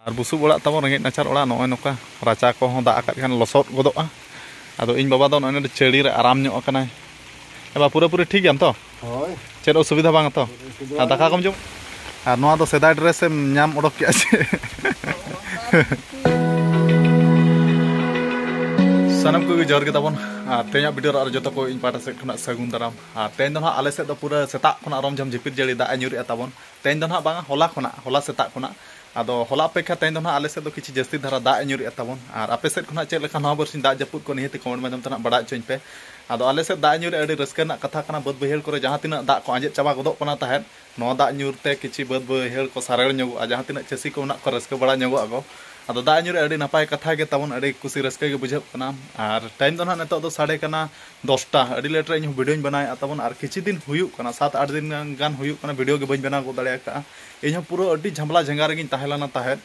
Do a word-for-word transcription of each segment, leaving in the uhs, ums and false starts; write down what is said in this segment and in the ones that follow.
ᱟᱨ ᱵᱩᱥᱩᱵ ᱚᱲᱟᱜ ᱛᱟᱵᱚᱱ, ᱨᱮᱸᱜᱮᱡ ᱱᱟᱪᱟᱨ ᱚᱲᱟᱜ, ᱱᱚᱜᱼᱚᱭ ᱱᱚᱝᱠᱟ ᱨᱟᱪᱟ ᱠᱚᱦᱚᱸ ᱫᱟᱜ ᱟᱠᱟᱫ ᱠᱷᱟᱱ ᱞᱚᱥᱚᱫ ᱜᱚᱫᱚᱜᱼᱟ᱾ ᱟᱫᱚ ᱤᱧ ᱵᱟᱵᱟ ᱫᱚ ᱱᱚᱜᱼᱚᱭ ᱱᱚᱰᱮ ᱪᱟᱹᱲᱤ ᱨᱮ ᱟᱨᱟᱢ ᱧᱚᱜ ᱟᱠᱟᱱᱟᱭ᱾ ᱮ ᱵᱟ, ᱯᱩᱨᱟᱹᱯᱩᱨᱤ ᱴᱷᱤᱠ ᱜᱮᱭᱟᱢ ᱛᱚ? ᱦᱳᱭ᱾ ᱪᱮᱫ ᱚᱥᱩᱵᱤᱫᱷᱟ ᱵᱟᱝ ᱛᱚ? ᱚᱥᱩᱵᱤᱫᱷᱟ ᱟᱨ ᱫᱟᱠᱟ ᱵᱟᱝ᱾ ᱠᱚᱢ ᱡᱚᱢ? ᱟᱨ ᱱᱚᱣᱟ ᱫᱚ ᱥᱮᱫᱟᱭ dress ᱮᱢ ᱧᱟᱢ ᱚᱰᱚᱠ ᱠᱮᱜᱼᱟ ᱥᱮ? ᱥᱟᱱᱟᱢ ᱠᱚᱜᱮ ᱡᱚᱦᱟᱨ ᱜᱮ ᱛᱟᱵᱚᱱ᱾ ᱟᱨ ᱛᱮᱦᱮᱧᱟᱜ video ᱨᱮ ᱟᱨ ᱡᱚᱛᱚ ᱠᱚ ᱤᱧ ᱯᱟᱦᱴᱟ ᱥᱮᱫ ᱠᱷᱚᱱᱟᱜ ᱥᱟᱹᱜᱩᱱ ᱫᱟᱨᱟᱢ᱾ ᱟᱨ ᱛᱮᱦᱮᱧ ᱫᱚ ᱱᱟᱦᱟᱜ ᱟᱞᱮ ᱥᱮᱫ ᱫᱚ ᱯᱩᱨᱟᱹ ᱥᱮᱛᱟᱜ ᱠᱷᱚᱱᱟᱜ ᱨᱚᱢ ᱡᱷᱚᱢ ᱡᱷᱤᱯᱤᱨ ᱡᱟᱹᱲᱤ ᱫᱟᱜ ᱮ ᱧᱩᱨᱮᱜᱼᱟ ᱛᱟᱵᱚᱱ᱾ ᱛᱮᱦᱮᱧ ᱫᱚ ᱱᱟᱦᱟᱜ ᱵᱟᱝᱟ, ᱦᱚᱞᱟ ᱠᱷᱚᱱᱟᱜ, ᱦᱚᱞᱟ ᱥᱮᱛᱟᱜ ᱠᱷᱚᱱᱟᱜ᱾ ᱟᱫᱚ ᱦᱚᱞᱟ ᱚᱯᱮᱠᱠᱷᱟ ᱛᱮᱦᱮᱧ ᱫᱚ ᱱᱟᱦᱟᱜ ᱟᱞᱮ ᱥᱮᱫ ᱫᱚ ᱠᱤᱪᱷᱩ ᱡᱟᱹᱥᱛᱤ ᱫᱷᱟᱨᱟ ᱫᱟᱜ ᱮ ᱧᱩᱨᱮᱜᱼᱟ ᱛᱟᱵᱚᱱ᱾ ᱟᱨ ᱟᱯᱮ ᱥᱮᱫ ᱠᱷᱚᱱᱟᱜ ᱪᱮᱫ ᱞᱮᱠᱟ ᱱᱚᱣᱟ ᱵᱟᱨᱥᱤᱧ ᱫᱟᱜ ᱡᱟᱹᱯᱩᱫ ᱠᱚ ᱱᱤᱦᱟᱹᱛ comment ᱢᱟᱫᱽᱫᱷᱚᱢ ᱛᱮ ᱱᱟᱦᱟᱜ ᱵᱟᱲᱟᱭ ᱦᱚᱪᱚᱧ ᱯᱮ᱾ ᱟᱫᱚ ᱟᱞᱮ ᱥᱮᱫ ᱫᱟᱜ ᱮ ᱧᱩᱨᱮᱜᱼᱟ, ᱟᱹᱰᱤ ᱨᱟᱹᱥᱠᱟᱹ ᱨᱮᱱᱟᱜ ᱠᱟᱛᱷᱟ ᱠᱟᱱᱟ᱾ ᱵᱟᱹᱫᱽ ᱵᱟᱹᱭᱦᱟᱹᱲ ᱠᱚᱨᱮ ᱡᱟᱦᱟᱸ ᱛᱤᱱᱟᱹᱜ ᱫᱟᱜ ᱠᱚ ᱟᱸᱡᱮᱫ ᱪᱟᱵᱟ ᱜᱚᱫᱚᱜ ᱠᱟᱱᱟ ᱛᱟᱦᱮᱸᱫ, ᱱᱚᱣᱟ ᱫᱟᱜ ᱧᱩᱨ ᱛᱮ ᱠᱤᱪᱷᱤ ᱵᱟᱹᱫᱽ ᱵᱟᱹᱭᱦᱟᱹᱲ ᱠᱚ ᱥᱟᱨᱮᱲ ᱧᱚᱜᱚᱜᱼᱟ, ᱡᱟᱦᱟᱸ ᱛᱤᱱᱟᱹᱜ ᱪᱟᱹᱥᱤ ᱠᱚ ᱢᱮᱱᱟᱜ ᱠᱚᱣᱟ ᱨᱟᱹᱥᱠᱟᱹ ᱵᱟᱲᱟ ᱧᱚᱜᱚᱜ ᱟᱠᱚ᱾ ᱟᱫᱚ ᱫᱟᱜ ᱧᱩᱨ ᱨᱮ ᱟᱹᱰᱤ ᱱᱟᱯᱟᱭ ᱠᱟᱛᱷᱟ ᱜᱮ ᱛᱟᱵᱚᱱ, ᱟᱹᱰᱤ ᱠᱩᱥᱤ ᱨᱟᱹᱥᱠᱟᱹ ᱜᱮ ᱵᱩᱡᱷᱟᱹᱜ ᱠᱟᱱᱟ᱾ ᱟᱨ time ᱫᱚ ᱱᱟᱦᱟᱜ ᱱᱤᱛᱚᱜ ᱫᱚ ᱥᱟᱰᱮ ᱠᱟᱱᱟ ᱫᱚᱥᱴᱟ᱾ ᱟᱹᱰᱤ late ᱨᱮ ᱤᱧ ᱦᱚᱸ videoᱧ ᱵᱮᱱᱟᱣᱮᱫᱼᱟ ᱛᱟᱵᱚᱱ, ᱟᱨ ᱠᱤᱪᱷᱩ ᱫᱤᱱ ᱦᱩᱭᱩᱜ ᱠᱟᱱᱟ, ᱥᱟᱛ ᱟᱴ ᱫᱤᱱ ᱜᱟᱱ ᱦᱩᱭᱩᱜ ᱠᱟᱱᱟ video ᱜᱮ ᱵᱟᱹᱧ ᱵᱮᱱᱟᱣ ᱜᱚᱫ ᱫᱟᱲᱮ ᱟᱠᱟᱫᱼᱟ᱾ ᱤᱧ ᱦᱚᱸ ᱯᱩᱨᱟᱹ ᱟᱹᱰᱤ ᱡᱷᱟᱢᱞᱟ ᱡᱷᱮᱸᱜᱟ ᱨᱮᱜᱮᱧ ᱛᱟᱦᱮᱸ ᱞᱮᱱᱟ ᱛᱟᱦᱮᱸᱫ᱾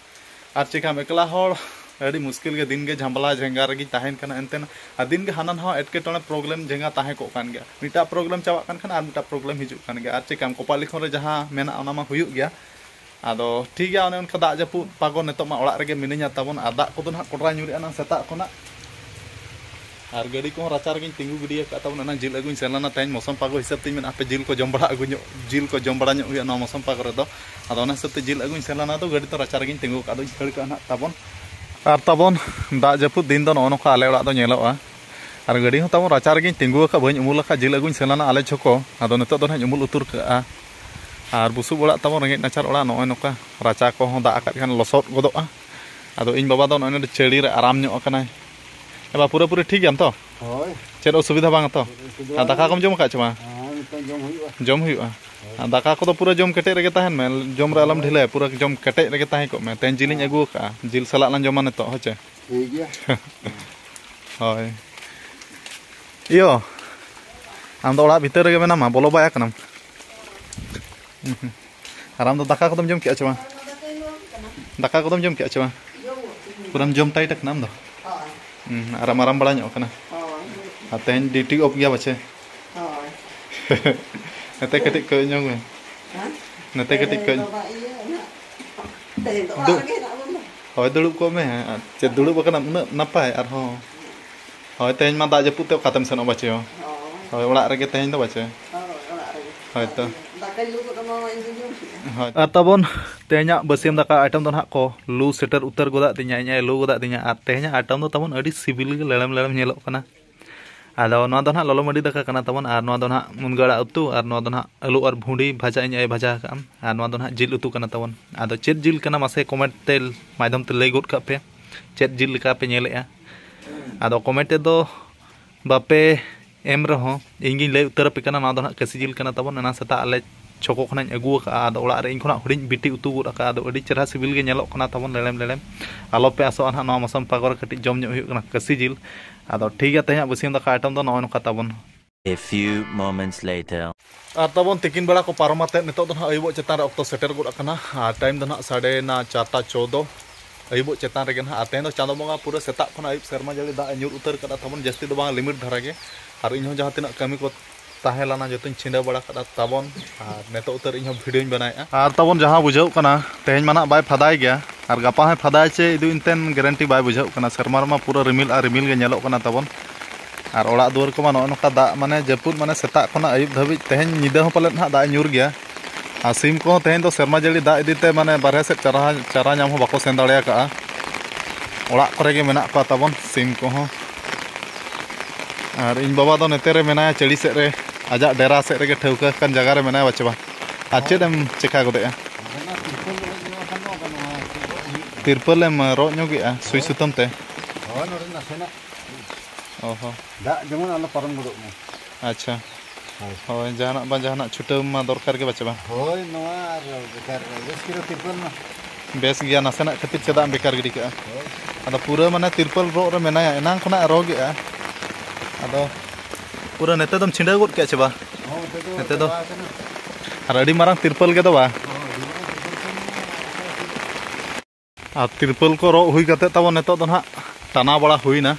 ᱟᱨ ᱪᱮᱠᱟᱢ ᱮᱠᱞᱟ ᱦᱚᱲ, ᱟᱹᱰᱤ ᱢᱩᱥᱠᱤᱞ ᱜᱮ, ᱫᱤᱱ ᱜᱮ ᱡᱷᱟᱢᱞᱟ ᱡᱷᱮᱸᱜᱟ ᱨᱮᱜᱮᱧ ᱛᱟᱦᱮᱱ ᱠᱟᱱᱟ᱾ ᱮᱱᱛᱮ ᱟᱨ ᱫᱤᱱ ᱜᱮ ᱦᱟᱱᱟ ᱱᱟᱣᱟ ᱮᱴᱠᱮᱴᱚᱬᱮ problem ᱡᱷᱮᱸᱜᱟ ᱛᱟᱦᱮᱸ ᱠᱚᱜ ᱠᱟᱱ ᱜᱮᱭᱟ᱾ ᱢᱤᱫᱴᱟᱜ problem ᱪᱟᱵᱟᱜ ᱠᱟᱱ ᱠᱷᱟᱱ ᱟᱨ ᱢᱤᱫᱴᱟᱜ problem ᱦᱤᱡᱩᱜ ᱠᱟᱱ ᱜᱮᱭᱟ᱾ ᱟᱨ ᱪᱮᱠᱟᱢ, ᱠᱚᱯᱟᱜ ᱞᱤᱠᱷᱚᱱ ᱨᱮ ᱡᱟᱦᱟᱸ ᱢᱮᱱᱟᱜᱼᱟ ᱚᱱᱟ ᱢᱟ ᱦᱩᱭᱩᱜ ᱜᱮᱭᱟ᱾ ᱟᱫᱚ ᱴᱷᱤᱠ ᱜᱮᱭᱟ, ᱚᱱᱮ ᱚᱱᱠᱟ ᱫᱟᱜ ᱡᱟᱹᱯᱩᱫ ᱯᱟᱜᱚ ᱱᱤᱛᱚᱜ ᱢᱟ ᱚᱲᱟᱜ ᱨᱮᱜᱮ ᱢᱤᱱᱟᱹᱧᱟ ᱛᱟᱵᱚᱱ, ᱟᱨ ᱫᱟᱜ ᱠᱚᱫᱚ ᱱᱟᱦᱟᱜ ᱠᱚᱰᱨᱟ ᱧᱩᱨᱮᱜᱼᱟ ᱱᱟᱝ ᱥᱮᱛᱟᱜ ᱠᱷᱚᱱᱟᱜ᱾ ᱟᱨ ᱜᱟᱹᱰᱤ ᱠᱚᱦᱚᱸ ᱨᱟᱪᱟ ᱨᱮᱜᱮᱧ ᱛᱤᱸᱜᱩ ᱜᱤᱰᱤ ᱟᱠᱟᱫ ᱛᱟᱵᱚᱱᱟ᱾ ᱮᱱᱟᱝ ᱡᱤᱞ ᱟᱹᱜᱩᱧ ᱥᱮᱱ ᱞᱮᱱᱟ, ᱛᱮᱦᱮᱧ ᱢᱳᱥᱚᱢ ᱯᱟᱜᱚ ᱦᱤᱥᱟᱹᱵ ᱛᱤᱧ ᱢᱮᱱᱟ ᱦᱟᱯᱮ ᱡᱤᱞ ᱠᱚ ᱡᱚᱢ ᱵᱟᱲᱟ ᱟᱹᱜᱩ ᱧᱚᱜ, ᱡᱤᱞ ᱠᱚ ᱡᱚᱢ ᱵᱟᱲᱟ ᱧᱚᱜ ᱦᱩᱭᱩᱜᱼᱟ ᱱᱚᱣᱟ ᱢᱳᱥᱚᱢ ᱯᱟᱜᱚ ᱨᱮᱫᱚ᱾ ᱟᱫᱚ ᱚᱱᱟ ᱦᱤᱥᱟᱹᱵ ᱛᱮ ᱡᱤᱞ ᱟᱹᱜᱩᱧ ᱥᱮᱱ ᱞᱮᱱᱟ, ᱟᱫᱚ ᱜᱟᱹᱰᱤ ᱫᱚ ᱨᱟᱪᱟ ᱨᱮᱜᱮᱧ ᱛᱤᱸᱜᱩ ᱟᱠᱟᱫ, ᱟᱫᱚᱧ ᱠᱷᱟᱹᱲ ᱠᱟᱜᱼᱟ ᱱᱟᱦᱟᱜ ᱛᱟᱵᱚᱱ᱾ ᱟᱨ ᱛᱟᱵᱚᱱ ᱫᱟᱜ ᱡᱟᱹᱯᱩᱫ ᱫᱤᱱ ᱫᱚ ᱱᱚᱜᱼᱚ ᱱᱚᱝᱠᱟ ᱟᱞᱮ ᱚᱲᱟᱜ ᱫᱚ ᱧᱮᱞᱚᱜᱼᱟ᱾ ᱟᱨ ᱜᱟᱹᱰᱤ ᱦᱚᱸ ᱛᱟᱵᱚᱱ ᱨᱟᱪᱟ ᱨᱮᱜᱮᱧ ᱛᱤᱸᱜᱩ ᱟᱠᱟᱫ, ᱵᱟᱹᱧ ᱩᱢᱩᱞ ᱟᱠᱟᱫ, ᱡᱤᱞ ᱟᱹᱜᱩᱧ ᱥᱮᱱ ᱞᱮᱱᱟ ᱟᱞᱮ ᱡᱷᱚᱠᱚ, ᱟᱫᱚ ᱱᱤᱛᱚᱜ ᱫᱚ ᱱᱟᱦᱟᱜ ᱤᱧ ᱩᱢᱩᱞ ᱩᱛᱟᱹᱨ ᱠᱟᱜᱼᱟ᱾ ᱟᱨ ᱵᱩᱥᱩᱵ ᱚᱲᱟᱜ ᱛᱟᱵᱚᱱ, ᱨᱮᱸᱜᱮᱡ ᱱᱟᱪᱟᱨ ᱚᱲᱟᱜ, ᱱᱚᱜᱼᱚᱭ ᱱᱚᱝᱠᱟ ᱨᱟᱪᱟ ᱠᱚᱦᱚᱸ ᱫᱟᱜ ᱟᱠᱟᱫ ᱠᱷᱟᱱ ᱞᱚᱥᱚᱫ ᱜᱚᱫᱚᱜᱼᱟ᱾ ᱟᱫᱚ ᱤᱧ ᱵᱟᱵᱟ ᱫᱚ ᱱᱚᱜᱼᱚᱭ ᱱᱚᱰᱮ ᱪᱟᱹᱲᱤ ᱨᱮ ᱟᱨᱟᱢ ᱧᱚᱜ ᱟᱠᱟᱱᱟᱭ᱾ ᱮ ᱵᱟ, ᱯᱩᱨᱟᱹᱯᱩᱨᱤ ᱴᱷᱤᱠ ᱜᱮᱭᱟᱢ ᱛᱚ? ᱦᱳᱭ᱾ ᱪᱮᱫ ᱚᱥᱩᱵᱤᱫᱷᱟ ᱵᱟᱝ ᱛᱚ? ᱚᱥᱩᱵᱤᱫᱷᱟ ᱟᱨ ᱫᱟᱠᱟ ᱵᱟᱹᱱᱩᱜ᱾ ᱠᱚᱢ ᱡᱚᱢ ᱟᱠᱟᱫ ᱪᱮ ᱵᱟᱝ? ᱦᱮᱸ, ᱱᱤᱛᱚᱝ ᱡᱚᱢ ᱦᱩᱭᱩᱜᱼᱟ᱾ ᱡᱚᱢ ᱦᱩᱭᱩᱜᱼᱟ᱾ ᱦᱳᱭ᱾ ᱟᱨ ᱫᱟᱠᱟ ᱠᱚᱫᱚ ᱯᱩᱨᱟᱹ ᱡᱚᱢ ᱠᱮᱴᱮᱡ ᱨᱮᱜᱮ ᱛᱟᱦᱮᱱ ᱢᱮ, ᱡᱚᱢ ᱨᱮ ᱟᱞᱚᱢ ᱦᱳᱭ᱾ ᱰᱷᱤᱞᱟᱹᱭᱟ, ᱯᱩᱨᱟᱹ ᱡᱚᱢ ᱠᱮᱴᱮᱡ ᱨᱮᱜᱮ ᱛᱟᱦᱮᱸ ᱠᱚᱜ ᱢᱮ᱾ ᱛᱮᱦᱮᱧ ᱡᱤᱞᱤᱧ ᱦᱳᱭ᱾ ᱟᱹᱜᱩ ᱟᱠᱟᱫᱼᱟ, ᱡᱤᱞ ᱥᱟᱞᱟᱜ ᱞᱟᱝ ᱡᱚᱢᱟ ᱱᱤᱛᱚᱜ, ᱦᱳᱭ ᱪᱮ? ᱴᱷᱤᱠ ᱜᱮᱭᱟ᱾ ᱦᱳᱭ᱾ ᱤᱭᱳ, ᱟᱢ ᱫᱚ ᱚᱲᱟᱜ ᱵᱷᱤᱛᱟᱹᱨ ᱨᱮᱜᱮ ᱢᱮᱱᱟᱢᱟ, ᱵᱚᱞᱚ ᱵᱟᱭ ᱠᱟᱱᱟᱢ? ᱦᱩᱸ, ᱦᱩᱸ᱾ ᱟᱨ ᱟᱢ ᱫᱚ ᱫᱟᱠᱟ ᱠᱚᱫᱚᱢ ᱡᱚᱢ ᱠᱮᱜᱼᱟ ᱪᱮ ᱵᱟᱝ? ᱫᱟᱠᱟ ᱠᱚᱫᱚᱢ ᱡᱚᱢ ᱠᱮᱜᱼᱟ ᱪᱮ ᱵᱟᱝ? ᱯᱩᱨᱟᱹᱢ ᱡᱚᱢ tight ᱟᱠᱟᱱᱟ ᱟᱢ ᱫᱚ? ᱦᱳᱭ᱾ ᱦᱩᱸ, ᱟᱨ ᱟᱢ ᱟᱨᱟᱢ ᱵᱟᱲᱟ ᱧᱚᱜ ᱠᱟᱱᱟ? ᱦᱳᱭ᱾ ᱟᱨ ᱛᱮᱦᱮᱧ duty off ᱜᱮᱭᱟ ᱯᱟᱪᱷᱮ? ᱦᱳᱭ᱾ ᱱᱚᱛᱮ ᱠᱟᱹᱴᱤᱡ ᱠᱚᱭᱚᱜ ᱧᱚᱜ ᱢᱮ᱾ ᱦᱮᱸ? ᱱᱚᱛᱮ ᱠᱟᱹᱴᱤᱡ ᱛᱮᱦᱮᱧ ᱠᱚᱭᱚᱜ᱾ ᱫᱚ ᱵᱟᱝ ᱤᱭᱟᱹ, ᱩᱱᱟᱹᱜ, ᱛᱮᱦᱮᱧ ᱫᱚ ᱚᱲᱟᱜ ᱫᱩ-, ᱨᱮᱜᱮ ᱦᱮᱱᱟᱜ ᱵᱚᱱᱟ᱾ ᱦᱳᱭ, ᱫᱩᱲᱩᱵ ᱠᱚᱜ ᱢᱮ᱾ ᱟᱨ ᱪᱮᱫ ᱫᱩᱲᱩᱵ ᱟᱠᱟᱱᱟᱢ ᱩᱱᱟᱹᱜ ᱱᱟᱯᱟᱭ? ᱟᱨᱦᱚᱸ ᱦᱳᱭ, ᱛᱮᱦᱮᱧ ᱢᱟ ᱫᱟᱜ ᱡᱟᱹᱯᱩᱫ ᱛᱮ ᱚᱠᱟᱛᱮᱢ ᱥᱮᱱᱚᱜᱼᱟ ᱵᱟᱪᱮ? ᱦᱳᱭ᱾ ᱦᱳᱭ, ᱚᱲᱟᱜ ᱨᱮᱜᱮ ᱛᱮᱦᱮᱧ ᱫᱚ ᱵᱟᱪᱮ? ᱦᱳᱭ, ᱚᱲᱟᱜ ᱨᱮᱜᱮ᱾ ᱦᱳᱭ ᱛᱚ᱾ ᱫᱟᱠᱟᱧ ᱞᱩ ᱜᱚᱫ ᱟᱢᱟ, ᱤᱧ ᱫᱩᱧ ᱡᱚᱢ ᱠᱮᱜᱼᱟ᱾ ᱦᱳᱭ᱾ ᱟᱨ ᱛᱟᱵᱚᱱ ᱛᱮᱦᱮᱧᱟᱜ ᱵᱟᱹᱥᱭᱟᱹᱢ ᱫᱟᱠᱟ item ᱫᱚ ᱱᱟᱦᱟᱜ ᱠᱚ ᱞᱩ ᱥᱮᱴᱮᱨ ᱩᱛᱟᱹᱨ ᱜᱚᱫᱟᱜ ᱛᱤᱧᱟ, ᱤᱧ ᱟᱭᱳ ᱞᱩ ᱜᱚᱫᱟᱜ ᱛᱤᱧᱟ᱾ ᱟᱨ ᱛᱮᱦᱮᱧᱟᱜ item ᱫᱚ ᱛᱟᱵᱚᱱ ᱟᱹᱰᱤ ᱥᱤᱵᱤᱞ ᱜᱮ ᱞᱮᱲᱮᱢ ᱞᱮᱲᱮᱢ ᱧᱮᱞᱚᱜ ᱠᱟᱱᱟ᱾ ᱟᱫᱚ ᱱᱚᱣᱟ ᱫᱚ ᱱᱟᱦᱟᱜ ᱞᱚᱞᱚ ᱢᱟᱹᱰᱤ ᱫᱟᱠᱟ ᱠᱟᱱᱟ ᱛᱟᱵᱚᱱ, ᱟᱨ ᱱᱚᱣᱟ ᱫᱚ ᱱᱟᱦᱟᱜ ᱢᱩᱱᱜᱟᱹ ᱟᱲᱟᱜ ᱩᱛᱩ, ᱟᱨ ᱱᱚᱣᱟ ᱫᱚ ᱱᱟᱦᱟᱜ ᱟᱹᱞᱩ ᱟᱨ ᱵᱷᱩᱸᱰᱤ ᱵᱷᱟᱡᱟ ᱤᱧ ᱟᱭᱳ ᱵᱷᱟᱡᱟ ᱟᱠᱟᱫᱼᱟ, ᱟᱨ ᱱᱚᱣᱟ ᱫᱚ ᱱᱟᱦᱟᱜ ᱡᱤᱞ ᱩᱛᱩ ᱠᱟᱱᱟ ᱛᱟᱵᱚᱱ᱾ ᱟᱫᱚ ᱪᱮᱫ ᱡᱤᱞ ᱠᱟᱱᱟ ᱢᱟᱥᱮ comment ᱛᱮ ᱢᱟᱫᱽᱫᱷᱚᱢ ᱛᱮ ᱞᱟᱹᱭ ᱜᱚᱫ ᱠᱟᱜ ᱯᱮ, ᱪᱮᱫ ᱡᱤᱞ ᱞᱮᱠᱟ ᱯᱮ ᱧᱮᱞᱮᱜᱼᱟ? ᱟᱫᱚ comment ᱨᱮᱫᱚ ᱵᱟᱯᱮ ᱮᱢ ᱨᱮᱦᱚᱸ ᱤᱧ ᱜᱤᱧ ᱞᱟᱹᱭ ᱩᱛᱟᱹᱨ ᱟᱯᱮ ᱠᱟᱱᱟ, ᱱᱚᱣᱟ ᱫᱚ ᱱᱟᱦᱟᱜ ᱠᱟᱹᱥᱤ ᱡᱤᱞ ᱠᱟᱱᱟ ᱛᱟᱵᱚᱱ᱾ ᱮᱱᱟᱝ ᱥᱮᱛᱟᱜ ᱟᱞᱮ ᱪᱷᱚᱠᱚ ᱠᱷᱚᱱᱟᱜ ᱤᱧ ᱟᱹᱜᱩ ᱟᱠᱟᱫᱼᱟ, ᱟᱫᱚ ᱚᱲᱟᱜ ᱨᱮ ᱤᱧ ᱠᱷᱚᱱᱟᱜ ᱦᱩᱰᱤᱧ ᱵᱤᱴᱤ ᱩᱛᱩ ᱜᱚᱫ ᱟᱠᱟᱫᱼᱟ᱾ ᱟᱫᱚ ᱟᱹᱰᱤ ᱪᱮᱦᱨᱟ ᱥᱤᱵᱤᱞ ᱜᱮ ᱧᱮᱞᱚᱜ ᱠᱟᱱᱟ ᱛᱟᱵᱚᱱ, ᱞᱮᱲᱮᱢ ᱞᱮᱲᱮᱢ᱾ ᱟᱞᱚᱯᱮ ᱟᱥᱚᱜᱼᱟ ᱱᱟᱦᱟᱜ, ᱱᱚᱣᱟ ᱢᱚᱥᱟᱢ ᱯᱟᱜᱚᱨ ᱨᱮ ᱠᱟᱹᱴᱤᱡ ᱡᱚᱢ ᱧᱚᱜ ᱦᱩᱭᱩᱜ ᱠᱟᱱᱟ ᱠᱟᱹᱥᱤ ᱡᱤᱞ᱾ ᱟᱫᱚ ᱴᱷᱤᱠ ᱜᱮᱭᱟ, ᱛᱮᱦᱮᱧᱟᱜ ᱵᱟᱹᱥᱭᱟᱹᱢ ᱫᱟᱠᱟ item ᱫᱚ ᱱᱚᱜᱼᱚᱭ ᱱᱚᱝᱠᱟ ᱛᱟᱵᱚᱱ᱾ A few moments later. ᱟᱨ ᱛᱟᱵᱚᱱ ᱛᱤᱠᱤᱱ ᱵᱮᱲᱟ ᱠᱚ ᱯᱟᱨᱚᱢ ᱟᱛᱮᱫ ᱱᱤᱛᱚᱜ ᱫᱚ ᱱᱟᱦᱟᱜ ᱟᱹᱭᱩᱵᱚᱜ ᱪᱮᱛᱟᱱ ᱨᱮ ᱚᱠᱛᱚ ᱥᱮᱴᱮᱨ ᱜᱚᱫ ᱟᱠᱟᱱᱟ᱾ ᱟᱨ time ᱫᱚ ᱱᱟᱦᱟᱜ ᱥᱟᱰᱮᱭᱮᱱᱟ ᱪᱟᱨᱴᱟ ᱪᱳᱫᱽᱫᱳ, ᱟᱹᱭᱩᱵᱚᱜ ᱪᱮᱛᱟᱱ ᱨᱮᱜᱮ ᱱᱟᱦᱟᱜ᱾ ᱟᱨ ᱛᱮᱦᱮᱧ ᱫᱚ ᱪᱟᱸᱫᱚ ᱵᱚᱸᱜᱟ ᱯᱩᱨᱟᱹ ᱥᱮᱛᱟᱜ ᱠᱷᱚᱱᱟᱜ ᱟᱹᱭᱩᱵ ᱥᱮᱨᱢᱟ ᱡᱟᱹᱲᱤ ᱫᱟᱜ ᱮ ᱧᱩᱨ ᱩᱛᱟᱹᱨ ᱠᱟᱫᱟ ᱛᱟᱵᱚᱱ, ᱡᱟᱹᱥᱛᱤ ᱫᱚ ᱵᱟᱝ, limit ᱫᱷᱟᱨᱟ ᱜᱮ᱾ ᱟᱨ ᱤᱧᱦᱚᱸ ᱡᱟᱦᱟᱸ ᱛᱤᱱᱟᱹᱜ ᱠᱟᱹᱢᱤ ᱠᱚ ᱛᱟᱦᱮᱸ ᱞᱮᱱᱟ ᱡᱚᱛᱚᱧ ᱪᱷᱤᱸᱰᱟᱹᱣ ᱵᱟᱲᱟ ᱠᱟᱫᱟ ᱛᱟᱵᱚᱱ᱾ ᱟᱨ ᱱᱤᱛᱚᱜ ᱩᱛᱟᱹᱨ ᱤᱧᱦᱚᱸ videoᱧ ᱵᱮᱱᱟᱣᱮᱫᱼᱟ᱾ ᱟᱨ ᱛᱟᱵᱚᱱ ᱡᱟᱦᱟᱸ ᱵᱩᱡᱷᱟᱹᱜ ᱠᱟᱱᱟ ᱛᱮᱦᱮᱧ ᱢᱟ ᱱᱟᱦᱟᱜ ᱵᱟᱭ ᱯᱷᱟᱫᱟᱭ ᱜᱮᱭᱟ, ᱟᱨ ᱜᱟᱯᱟ ᱦᱚᱸᱭ ᱯᱷᱟᱫᱟᱭ ᱪᱮ ᱤᱫᱩ ᱮᱱᱛᱮᱱ guarantee ᱵᱟᱭ ᱵᱩᱡᱷᱟᱹᱜ ᱠᱟᱱᱟ᱾ ᱥᱮᱨᱢᱟ ᱨᱮᱢᱟ ᱯᱩᱨᱟᱹ ᱨᱤᱢᱤᱞ ᱟᱨ ᱨᱤᱢᱤᱞ ᱜᱮ ᱧᱮᱞᱚᱜ ᱠᱟᱱᱟ ᱛᱟᱵᱚᱱ᱾ ᱟᱨ ᱚᱲᱟᱜ ᱫᱩᱣᱟᱹᱨ ᱠᱚᱢᱟ ᱱᱚᱜᱼᱚ ᱱᱚᱝᱠᱟ ᱫᱟᱜ, ᱢᱟᱱᱮ ᱡᱟᱹᱯᱩᱫ, ᱢᱟᱱᱮ ᱥᱮᱛᱟᱜ ᱠᱷᱚᱱᱟᱜ ᱟᱹᱭᱩᱵ ᱫᱷᱟᱹᱵᱤᱡ ᱛᱮᱦᱮᱧ ᱧᱤᱫᱟᱹ ᱦᱚᱸ ᱯᱟᱞᱮᱫ ᱱᱟᱦᱟᱜ ᱫᱟᱜ ᱮ ᱧᱩᱨ ᱜᱮᱭᱟ᱾ ᱟᱨ ᱥᱤᱢ ᱠᱚᱦᱚᱸ ᱛᱮᱦᱮᱧ ᱫᱚ ᱥᱮᱨᱢᱟ ᱡᱟᱹᱲᱤ ᱫᱟᱜ ᱤᱫᱤᱛᱮ ᱢᱟᱱᱮ ᱵᱟᱨᱦᱮ ᱥᱮᱫ ᱪᱟᱨᱟ, ᱪᱟᱨᱟ ᱧᱟᱢ ᱦᱚᱸ ᱵᱟᱠᱚ ᱥᱮᱱ ᱫᱟᱲᱮ ᱟᱠᱟᱜᱼᱟ᱾ ᱚᱲᱟᱜ ᱠᱚᱨᱮ ᱜᱮ ᱢᱮᱱᱟᱜ ᱠᱚᱣᱟ ᱛᱟᱵᱚᱱ ᱥᱤᱢ ᱠᱚᱦᱚᱸ᱾ ᱟᱨ ᱤᱧ ᱵᱟᱵᱟ ᱫᱚ ᱱᱚᱛᱮ ᱨᱮ ᱢᱮᱱᱟᱭᱟ, ᱪᱟᱹᱲᱤ ᱥᱮᱫ ᱨᱮ, ᱟᱡᱟᱜ ᱰᱮᱨᱟ ᱥᱮᱫ ᱨᱮᱜᱮ, ᱴᱷᱟᱹᱣᱠᱟᱹ ᱟᱠᱟᱱ ᱡᱟᱭᱜᱟ ᱨᱮ ᱢᱮᱱᱟᱭᱟ ᱵᱟᱪᱮ ᱵᱟ? ᱟᱨ ᱪᱮᱫ ᱮᱢ ᱪᱮᱠᱟ ᱜᱚᱫᱮᱜᱼᱟ? ᱚᱱᱟ ᱛᱤᱨᱯᱚᱞ ᱨᱚᱜ ᱧᱚᱜ ᱟᱠᱟᱱ ᱫᱚ, ᱟᱫᱚ ᱱᱚᱣᱟ ᱪᱮᱫ ᱨᱚᱜ ᱦᱩᱭᱩᱜ ᱠᱟᱱᱟ? ᱛᱤᱨᱯᱚᱞ ᱮᱢ ᱨᱚᱜ ᱧᱚᱜᱮᱜᱼᱟ ᱥᱩᱭ ᱦᱳᱭ᱾ ᱥᱩᱛᱟᱹᱢ ᱛᱮ? ᱦᱳᱭ, ᱱᱚᱰᱮ ᱱᱟᱥᱮᱱᱟᱜ᱾ ᱚ ᱦᱚᱸ᱾ ᱫᱟᱜ ᱡᱮᱢᱚᱱ ᱟᱞᱚ ᱯᱟᱨᱚᱢ ᱜᱚᱫᱚᱜ ᱢᱟ᱾ ᱟᱪᱪᱷᱟ᱾ ᱦᱳᱭ᱾ ᱦᱳᱭ, ᱡᱟᱦᱟᱱᱟᱜ ᱵᱟᱝ ᱡᱟᱦᱟᱱᱟᱜ ᱪᱷᱩᱴᱟᱹᱣ ᱢᱟ ᱫᱚᱨᱠᱟᱨ ᱜᱮ ᱵᱟᱪᱮ ᱵᱟᱝ? ᱦᱳᱭ, ᱱᱚᱣᱟ ᱟᱨ ᱵᱮᱠᱟᱨ ᱵᱮᱥ ᱠᱤᱞᱳ ᱛᱤᱨᱯᱚᱞ ᱢᱟ᱾ ᱵᱮᱥ ᱜᱮᱭᱟ, ᱱᱟᱥᱮᱱᱟᱜ ᱠᱷᱟᱹᱛᱤᱨ ᱪᱮᱫᱟᱜ ᱮᱢ ᱵᱮᱠᱟᱨ ᱜᱤᱰᱤ ᱠᱟᱜᱼᱟ? ᱦᱳᱭ᱾ ᱟᱫᱚ ᱯᱩᱨᱟᱹ ᱢᱟᱱᱮ ᱛᱤᱨᱯᱚᱞ ᱨᱚᱜ ᱨᱮ ᱢᱮᱱᱟᱭᱟ, ᱮᱱᱟᱝ ᱠᱷᱚᱱᱟᱜ ᱨᱚᱜᱮᱜᱼᱟ᱾ ᱟᱫᱚ ᱯᱩᱨᱟᱹ ᱱᱤᱛᱚᱜ ᱫᱚᱢ ᱪᱷᱤᱸᱰᱟᱹᱣ ᱜᱚᱫ ᱠᱮᱜᱼᱟ ᱪᱮ ᱵᱟ? ᱦᱚᱸ, ᱱᱤᱛᱚᱜ ᱫᱚ ᱱᱤᱛᱚᱜ ᱫᱚ ᱪᱟᱵᱟ ᱟᱠᱟᱱᱟ᱾ ᱟᱨ ᱟᱹᱰᱤ ᱢᱟᱨᱟᱝ ᱛᱤᱨᱯᱚᱞ ᱜᱮ ᱫᱚ ᱵᱟ? ᱦᱚᱸ, ᱟᱹᱰᱤ ᱢᱟᱨᱟᱝ ᱛᱤᱨᱯᱚᱞ ᱠᱷᱟᱱ ᱢᱟ ᱟᱨ ᱛᱤᱨᱯᱚᱞ ᱠᱚ ᱨᱚᱜ ᱦᱩᱭ ᱠᱟᱛᱮ ᱛᱟᱵᱚᱱ ᱱᱤᱛᱚᱜ ᱫᱚ ᱱᱟᱦᱟᱜ ᱴᱟᱱᱟ ᱵᱟᱲᱟ ᱦᱩᱭᱱᱟ᱾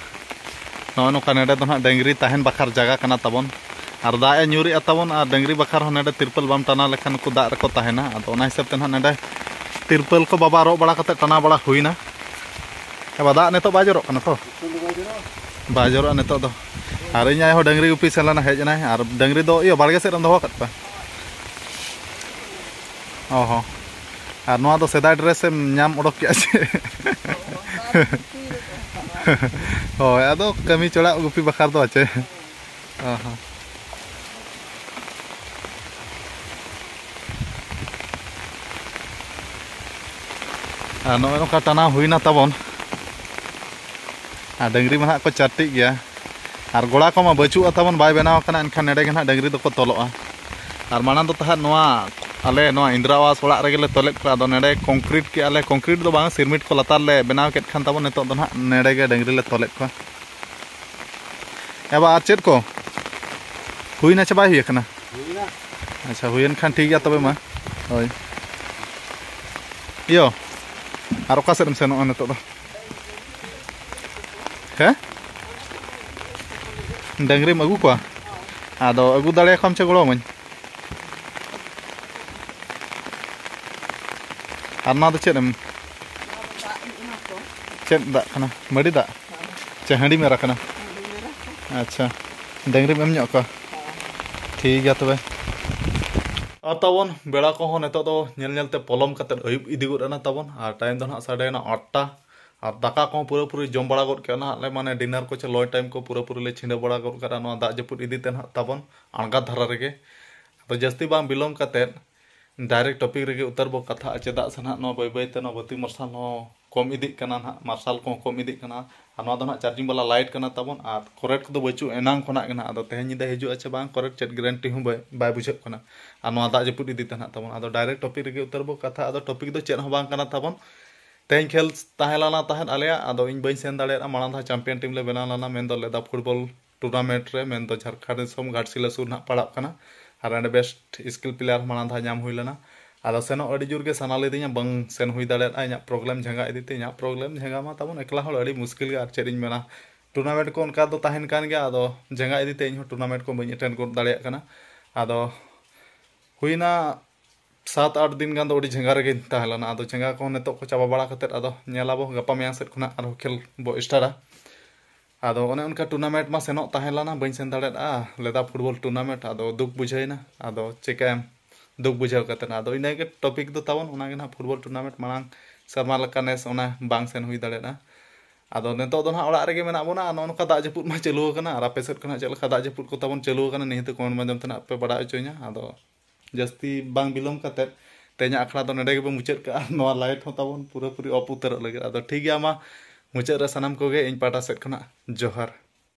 ᱱᱚᱜᱼᱚᱭ ᱱᱚᱝᱠᱟ ᱱᱚᱰᱮ ᱫᱚ ᱱᱟᱦᱟᱜ ᱰᱟᱹᱝᱨᱤ ᱛᱟᱦᱮᱱ ᱵᱟᱠᱷᱨᱟ ᱡᱟᱭᱜᱟ ᱠᱟᱱᱟ ᱛᱟᱵᱚᱱ᱾ ᱟᱨ ᱫᱟᱜ ᱮ ᱧᱩᱨᱮᱜᱼᱟ ᱛᱟᱵᱚᱱ, ᱟᱨ ᱰᱟᱹᱝᱨᱤ ᱵᱟᱠᱷᱨᱟ ᱦᱚᱸ ᱱᱚᱰᱮ ᱛᱤᱨᱯᱚᱞ ᱵᱟᱢ ᱴᱟᱱᱟ ᱞᱮᱠᱷᱟᱱ ᱩᱱᱠᱩ ᱫᱟᱜ ᱨᱮᱠᱚ ᱛᱟᱦᱮᱱᱟ᱾ ᱟᱫᱚ ᱚᱱᱟ ᱦᱤᱥᱟᱹᱵ ᱛᱮ ᱱᱟᱦᱟᱜ ᱱᱚᱰᱮ ᱛᱤᱨᱯᱟᱹᱞ ᱠᱚ ᱵᱟᱵᱟ ᱨᱚᱜ ᱵᱟᱲᱟ ᱠᱟᱛᱮ ᱴᱟᱱᱟ ᱵᱟᱲᱟ ᱦᱩᱭᱱᱟ᱾ ᱮ ᱵᱟ, ᱫᱟᱜ ᱱᱤᱛᱚᱜ ᱵᱟᱭ ᱡᱚᱨᱚᱜ ᱠᱟᱱᱟ ᱛᱚ? ᱵᱟᱭ ᱡᱚᱨᱚᱜᱼᱟ ᱱᱤᱛᱚᱜ ᱫᱚ᱾ ᱟᱨ ᱤᱧ ᱟᱭᱳ ᱦᱚᱸ ᱰᱟᱹᱝᱨᱤ ᱜᱩᱯᱤ ᱥᱮᱱ ᱞᱮᱱᱟ, ᱦᱮᱡ ᱮᱱᱟᱭ᱾ ᱟᱨ ᱰᱟᱹᱝᱨᱤ ᱫᱚ ᱤᱭᱟᱹ ᱵᱟᱲᱜᱮ ᱥᱮᱫ ᱨᱮᱢ ᱫᱚᱦᱚ ᱟᱠᱟᱫ ᱠᱚᱣᱟ? ᱚ ᱦᱚᱸ᱾ ᱟᱨ ᱱᱚᱣᱟ ᱫᱚ ᱥᱮᱫᱟᱭ ᱰᱨᱮᱥ ᱮᱢ ᱧᱟᱢ ᱚᱰᱚᱠ ᱠᱮᱜᱼᱟ ᱪᱮ? ᱦᱳᱭ, ᱟᱫᱚ ᱠᱟᱹᱢᱤ ᱪᱟᱞᱟᱜ ᱜᱩᱯᱤ ᱵᱟᱠᱷᱨᱟ ᱫᱚ ᱪᱮ? ᱚ ᱦᱚᱸ᱾ ᱟᱨ ᱱᱚᱜᱼᱚᱭ ᱱᱚᱝᱠᱟ ᱴᱟᱱᱟᱣ ᱦᱩᱭᱱᱟ ᱛᱟᱵᱚᱱ᱾ ᱟᱨ ᱰᱟᱹᱝᱨᱤ ᱢᱟ ᱱᱟᱦᱟᱜ ᱠᱚ ᱪᱟᱨᱴᱤᱜ ᱜᱮᱭᱟ᱾ ᱟᱨ ᱜᱚᱲᱟ ᱠᱚᱢᱟ ᱵᱟᱹᱪᱩᱜᱼᱟ ᱛᱟᱵᱚᱱ, ᱵᱟᱭ ᱵᱮᱱᱟᱣ ᱟᱠᱟᱱᱟ, ᱮᱱᱠᱷᱟᱱ ᱱᱚᱰᱮ ᱜᱮ ᱱᱟᱦᱟᱜ ᱰᱟᱹᱝᱨᱤ ᱫᱚᱠᱚ ᱛᱚᱞᱚᱜᱼᱟ᱾ ᱟᱨ ᱢᱟᱲᱟᱝ ᱫᱚ ᱛᱟᱦᱮᱸᱫ ᱱᱚᱣᱟ ᱟᱞᱮ ᱱᱚᱣᱟ ᱤᱱᱫᱨᱟ ᱟᱵᱟᱥ ᱚᱲᱟᱜ ᱨᱮᱜᱮ ᱞᱮ ᱛᱚᱞᱮᱫ ᱠᱚᱣᱟ᱾ ᱟᱫᱚ ᱱᱚᱰᱮ ᱠᱚᱝᱠᱨᱤᱴ ᱠᱮᱜᱼᱟ ᱞᱮ, ᱠᱚᱝᱠᱨᱤᱴ ᱫᱚ ᱵᱟᱝ, ᱥᱤᱨᱢᱤᱴ ᱠᱚ ᱞᱟᱛᱟᱨ ᱞᱮ ᱵᱮᱱᱟᱣ ᱠᱮᱫ ᱠᱷᱟᱱ ᱛᱟᱵᱚᱱ ᱱᱤᱛᱚᱜ ᱫᱚ ᱱᱟᱦᱟᱜ ᱱᱚᱰᱮ ᱜᱮ ᱰᱟᱹᱝᱨᱤ ᱞᱮ ᱛᱚᱞᱮᱫ ᱠᱚᱣᱟ᱾ ᱮ ᱵᱟ, ᱟᱨ ᱪᱮᱫ ᱠᱚ ᱦᱩᱭᱱᱟ ᱪᱮ ᱵᱟᱭ ᱦᱩᱭ ᱟᱠᱟᱱᱟ? ᱟᱪᱪᱷᱟ, ᱦᱩᱭᱮᱱ ᱠᱷᱟᱱ ᱴᱷᱤᱠ ᱜᱮᱭᱟ ᱛᱚᱵᱮ ᱢᱟ᱾ ᱦᱳᱭ᱾ ᱤᱭᱟᱹ, ᱟᱨ ᱚᱠᱟ ᱥᱮᱫ ᱮᱢ ᱥᱮᱱᱚᱜᱼᱟ ᱱᱤᱛᱚᱜ ᱫᱚ? ᱦᱮᱸ? ᱰᱟᱹᱝᱨᱤᱢ ᱟᱹᱜᱩ ᱠᱚᱣᱟ? ᱟᱫᱚ ᱟᱹᱜᱩ ᱫᱟᱲᱮᱭᱟᱠᱚᱣᱟᱢ ᱪᱮ ᱜᱚᱲᱚ ᱟᱹᱢᱟᱹᱧ? ᱟᱨ ᱱᱚᱣᱟ ᱫᱚ ᱪᱮᱫ ᱮᱢ, ᱪᱮᱫ ᱫᱟᱜ ᱠᱟᱱᱟ? ᱢᱟᱹᱰᱤ ᱫᱟᱜ? ᱪᱮ ᱦᱟᱺᱰᱤ ᱢᱮᱨᱟ ᱠᱟᱱᱟ? ᱟᱪᱪᱷᱟ, ᱰᱟᱹᱝᱨᱤᱢ ᱮᱢ ᱧᱚᱜ ᱠᱚᱣᱟ? ᱴᱷᱤᱠ ᱜᱮᱭᱟ ᱛᱚᱵᱮ᱾ ᱟᱨ ᱛᱟᱵᱚᱱ ᱵᱮᱲᱟ ᱠᱚᱦᱚᱸ ᱱᱤᱛᱚᱜ ᱫᱚ ᱧᱮᱞ ᱧᱮᱞ ᱛᱮ ᱯᱚᱞᱚᱢ ᱠᱟᱛᱮᱫ ᱟᱹᱭᱩᱵ ᱤᱫᱤ ᱜᱚᱫ ᱮᱱᱟ ᱛᱟᱵᱚᱱ᱾ ᱟᱨ ᱴᱟᱭᱤᱢ ᱫᱚ ᱱᱟᱦᱟᱜ ᱥᱟᱰᱮᱭᱮᱱᱟ ᱟᱴᱴᱟ᱾ ᱟᱨ ᱫᱟᱠᱟ ᱠᱚᱦᱚᱸ ᱯᱩᱨᱟᱹᱯᱩᱨᱤ ᱡᱚᱢ ᱵᱟᱲᱟ ᱜᱚᱫ ᱠᱮᱜᱼᱟ ᱱᱟᱦᱟᱜ ᱞᱮ, ᱢᱟᱱᱮ ᱰᱤᱱᱟᱨ ᱠᱚ ᱪᱮ ᱞᱚᱡᱽ ᱴᱟᱭᱤᱢ ᱠᱚ ᱯᱩᱨᱟᱹᱯᱩᱨᱤ ᱞᱮ ᱪᱷᱤᱸᱰᱟᱹᱣ ᱵᱟᱲᱟ ᱜᱚᱫ ᱠᱟᱜᱼᱟ ᱱᱚᱣᱟ ᱫᱟᱜ ᱡᱟᱹᱯᱩᱫ ᱤᱫᱤ ᱛᱮ ᱱᱟᱦᱟᱜ ᱛᱟᱵᱚᱱ ᱟᱬᱜᱟᱛ ᱫᱷᱟᱨᱟ ᱨᱮᱜᱮ᱾ ᱟᱫᱚ ᱡᱟᱹᱥᱛᱤ ᱵᱟᱝ ᱵᱤᱞᱚᱢ ᱠᱟᱛᱮᱫ ᱰᱟᱭᱨᱮᱠᱴ ᱴᱚᱯᱤᱠ ᱨᱮᱜᱮ ᱩᱛᱟᱹᱨ ᱵᱚ ᱠᱟᱛᱷᱟᱜᱼᱟ᱾ ᱪᱮᱫᱟᱜ ᱥᱮ ᱱᱟᱦᱟᱜ ᱱᱚᱣᱟ ᱵᱟᱹᱭ ᱵᱟᱹᱭ ᱛᱮ ᱱᱚᱣᱟ ᱵᱟᱹᱛᱤ ᱢᱟᱨᱥᱟᱞ ᱦᱚᱸ ᱠᱚᱢ ᱤᱫᱤᱜ ᱠᱟᱱᱟ ᱱᱟᱦᱟᱜ, ᱢᱟᱨᱥᱟᱞ ᱠᱚᱦᱚᱸ ᱠᱚᱢ ᱤᱫᱤᱜ ᱠᱟᱱᱟ᱾ ᱟᱨ ᱱᱚᱣᱟ ᱫᱚ ᱱᱟᱦᱟᱜ ᱪᱟᱨᱡᱤᱝ ᱵᱟᱞᱟ ᱞᱟᱭᱤᱴ ᱠᱟᱱᱟ ᱛᱟᱵᱚᱱ, ᱟᱨ ᱠᱚᱨᱮᱱᱴ ᱠᱚᱫᱚ ᱵᱟᱹᱪᱩᱜ ᱮᱱᱟᱝ ᱠᱷᱚᱱᱟᱜ ᱜᱮ ᱱᱟᱦᱟᱜ᱾ ᱟᱫᱚ ᱛᱮᱦᱮᱧ ᱧᱤᱫᱟᱹ ᱦᱤᱡᱩᱜᱼᱟ ᱪᱮ ᱵᱟᱝ ᱠᱚᱨᱮᱱᱴ, ᱪᱮᱫ ᱜᱮᱨᱮᱱᱴᱤ ᱦᱚᱸ ᱵᱟᱭ, ᱵᱟᱭ ᱵᱩᱡᱷᱟᱹᱜ ᱠᱟᱱᱟ᱾ ᱟᱨ ᱱᱚᱣᱟ ᱫᱟᱜ ᱡᱟᱹᱯᱩᱫ ᱤᱫᱤ ᱛᱮ ᱱᱟᱦᱟᱜ ᱛᱟᱵᱚᱱ᱾ ᱟᱫᱚ ᱰᱟᱭᱨᱮᱠᱴ ᱴᱚᱯᱤᱠ ᱨᱮᱜᱮ ᱩᱛᱟᱹᱨ ᱵᱚ ᱠᱟᱛᱷᱟ᱾ ᱟᱫᱚ ᱴᱚᱯᱤᱠ ᱫᱚ ᱪᱮᱫ ᱦᱚᱸ ᱵᱟᱝ ᱠᱟᱱᱟ ᱛᱟᱵᱚᱱ᱾ ᱛᱮᱦᱮᱧ ᱠᱷᱮᱞ ᱛᱟᱦᱮᱸ ᱞᱮᱱᱟ ᱛᱟᱦᱮᱸᱫ ᱟᱞᱮᱭᱟᱜ, ᱟᱫᱚ ᱤᱧ ᱵᱟᱹᱧ ᱥᱮᱱ ᱫᱟᱲᱮᱭᱟᱫᱼᱟ᱾ ᱢᱟᱲᱟᱝ ᱫᱷᱟᱣ ᱪᱟᱢᱯᱤᱭᱟᱱ ᱴᱤᱢ ᱞᱮ ᱵᱮᱱᱟᱣ ᱞᱮᱱᱟ, ᱢᱮᱱᱫᱚ ᱞᱮᱫᱟ ᱯᱷᱩᱴᱵᱚᱞ ᱴᱩᱨᱱᱟᱢᱮᱱᱴ ᱨᱮ, ᱢᱮᱱᱫᱚ ᱡᱷᱟᱲᱠᱷᱚᱸᱰ ᱫᱤᱥᱚᱢ ᱜᱷᱟᱴᱥᱤᱞᱟᱹ ᱥᱩᱨ ᱱᱟᱦᱟᱜ ᱯᱟᱲᱟᱜ ᱠᱟᱱᱟ᱾ ᱟᱨ ᱚᱸᱰᱮ ᱵᱮᱥᱴ ᱥᱠᱤᱞ ᱯᱞᱮᱭᱟᱨ ᱢᱟᱲᱟᱝ ᱫᱷᱟᱣ ᱧᱟᱢ ᱦᱩᱭ ᱞᱮᱱᱟ᱾ ᱟᱫᱚ ᱥᱮᱱᱚᱜ ᱟᱹᱰᱤ ᱡᱳᱨ ᱜᱮ ᱥᱟᱱᱟ ᱞᱤᱫᱤᱧᱟ, ᱵᱟᱝ ᱥᱮᱱ ᱦᱩᱭ ᱫᱟᱲᱮᱭᱟᱫᱼᱟ ᱤᱧᱟᱹᱜ ᱯᱨᱚᱵᱞᱮᱢ ᱡᱷᱟᱸᱜᱟ ᱤᱫᱤᱛᱮ᱾ ᱤᱧᱟᱹᱜ ᱯᱨᱚᱵᱞᱮᱢ ᱡᱷᱟᱸᱜᱟ ᱢᱟ ᱛᱟᱵᱚᱱ ᱮᱠᱞᱟ ᱦᱚᱲ ᱟᱹᱰᱤ ᱢᱩᱥᱠᱤᱞ ᱜᱮ, ᱟᱨ ᱪᱮᱫ ᱤᱧ ᱢᱮᱱᱟ, ᱴᱩᱨᱱᱟᱢᱮᱱᱴ ᱠᱚ ᱚᱱᱠᱟ ᱫᱚ ᱛᱟᱦᱮᱱ ᱠᱟᱱ ᱜᱮᱭᱟ᱾ ᱟᱫᱚ ᱡᱷᱟᱸᱜᱟ ᱤᱫᱤᱛᱮ ᱤᱧᱦᱚᱸ ᱴᱩᱨᱱᱟᱢᱮᱱᱴ ᱠᱚ ᱵᱟᱹᱧ ᱮᱴᱮᱱᱰ ᱜᱚᱫ ᱫᱟᱲᱮᱭᱟᱜ ᱠᱟᱱᱟ᱾ ᱟᱫᱚ ᱦᱩᱭᱱᱟ ᱥᱟᱛ ᱟᱴ ᱫᱤᱱ ᱜᱟᱱ ᱫᱚ ᱟᱹᱰᱤ ᱡᱷᱟᱸᱜᱟ ᱨᱮᱜᱮᱧ ᱛᱟᱦᱮᱸ ᱞᱮᱱᱟ᱾ ᱟᱫᱚ ᱡᱷᱟᱸᱜᱟ ᱠᱚᱦᱚᱸ ᱱᱤᱛᱚᱜ ᱠᱚ ᱪᱟᱵᱟ ᱵᱟᱲᱟ ᱠᱟᱛᱮᱫ ᱟᱫᱚ ᱧᱮᱞ ᱟᱵᱚ ᱜᱟᱯᱟ ᱢᱮᱭᱟᱝ ᱥᱮᱫ ᱠᱷᱚᱱᱟᱜ ᱟᱨᱦᱚᱸ ᱠᱷᱮᱞ ᱵᱚ ᱥᱴᱟᱨᱴᱟ᱾ ᱟᱫᱚ ᱚᱱᱮ ᱚᱱᱠᱟ ᱴᱩᱨᱱᱟᱢᱮᱱᱴ ᱢᱟ ᱥᱮᱱᱚᱜ ᱛᱟᱦᱮᱸ ᱞᱮᱱᱟ, ᱵᱟᱹᱧ ᱥᱮᱱ ᱫᱟᱲᱮᱭᱟᱫᱼᱟ ᱞᱮᱫᱟ ᱯᱷᱩᱴᱵᱚᱞ ᱴᱩᱨᱱᱟᱢᱮᱱᱴ᱾ ᱟᱫᱚ ᱫᱩᱠ ᱵᱩᱡᱷᱟᱹᱣᱮᱱᱟ᱾ ᱟᱫᱚ ᱪᱤᱠᱟᱹᱭᱟᱢ, ᱫᱩᱠ ᱵᱩᱡᱷᱟᱹᱣ ᱠᱟᱛᱮᱫ᱾ ᱟᱫᱚ ᱤᱱᱟᱹᱜᱮ ᱴᱚᱯᱤᱠ ᱫᱚ ᱛᱟᱵᱚᱱ, ᱚᱱᱟᱜᱮ ᱱᱟᱦᱟᱜ ᱯᱷᱩᱴᱵᱚᱞ ᱴᱩᱨᱱᱟᱢᱮᱱᱴ ᱢᱟᱲᱟᱝ ᱥᱮᱨᱢᱟ ᱞᱮᱠᱟ ᱱᱮᱥ ᱚᱱᱟ ᱵᱟᱝ ᱥᱮᱱ ᱦᱩᱭ ᱫᱟᱲᱮᱭᱟᱫᱼᱟ᱾ ᱟᱫᱚ ᱱᱤᱛᱚᱜ ᱫᱚ ᱱᱟᱦᱟᱜ ᱚᱲᱟᱜ ᱨᱮᱜᱮ ᱢᱮᱱᱟᱜ ᱵᱚᱱᱟ᱾ ᱟᱨ ᱱᱚᱜᱼᱚ ᱱᱚᱝᱠᱟ ᱫᱟᱜ ᱡᱟᱹᱯᱩᱫ ᱢᱟ ᱪᱟᱹᱞᱩ ᱟᱠᱟᱱᱟ᱾ ᱟᱨ ᱟᱯᱮ ᱥᱮᱫ ᱠᱷᱚᱱᱟᱜ ᱪᱮᱫ ᱞᱮᱠᱟ ᱫᱟᱜ ᱡᱟᱹᱯᱩᱫ ᱠᱚ ᱛᱟᱵᱚᱱ ᱪᱟᱹᱞᱩ ᱟᱠᱟᱱᱟ, ᱱᱤᱦᱟᱹᱛ ᱠᱚᱢᱮᱱᱴ ᱢᱟᱫᱽᱫᱷᱚᱢ ᱛᱮ ᱱᱟᱦᱟᱜ ᱯᱮ ᱵᱟᱲᱟᱭ ᱦᱚᱪᱚᱧᱟ᱾ ᱟᱫᱚ ᱡᱟᱹᱥᱛᱤ ᱵᱟᱝ ᱵᱤᱞᱚᱢ ᱠᱟᱛᱮᱫ ᱛᱮᱦᱮᱧᱟᱜ ᱟᱠᱷᱲᱟ ᱫᱚ ᱱᱚᱰᱮ ᱜᱮᱵᱚᱱ ᱢᱩᱪᱟᱹᱫ ᱠᱟᱜᱼᱟ᱾ ᱱᱚᱣᱟ ᱞᱟᱭᱤᱴ ᱦᱚᱸ ᱛᱟᱵᱚᱱ ᱯᱩᱨᱟᱹᱯᱩᱨᱤ ᱚᱯᱷ ᱩᱛᱟᱹᱨᱚᱜ ᱞᱟᱹᱜᱤᱫ᱾ ᱟᱫᱚ ᱴᱷᱤᱠ ᱜᱮᱭᱟ, ᱢᱟ ᱢᱩᱪᱟᱹᱫ ᱨᱮ ᱥᱟᱱᱟᱢ ᱠᱚᱜᱮ ᱤᱧ ᱯᱟᱦᱴᱟ ᱥᱮᱫ ᱠᱷᱚᱱᱟᱜ ᱡᱚᱦᱟᱨ᱾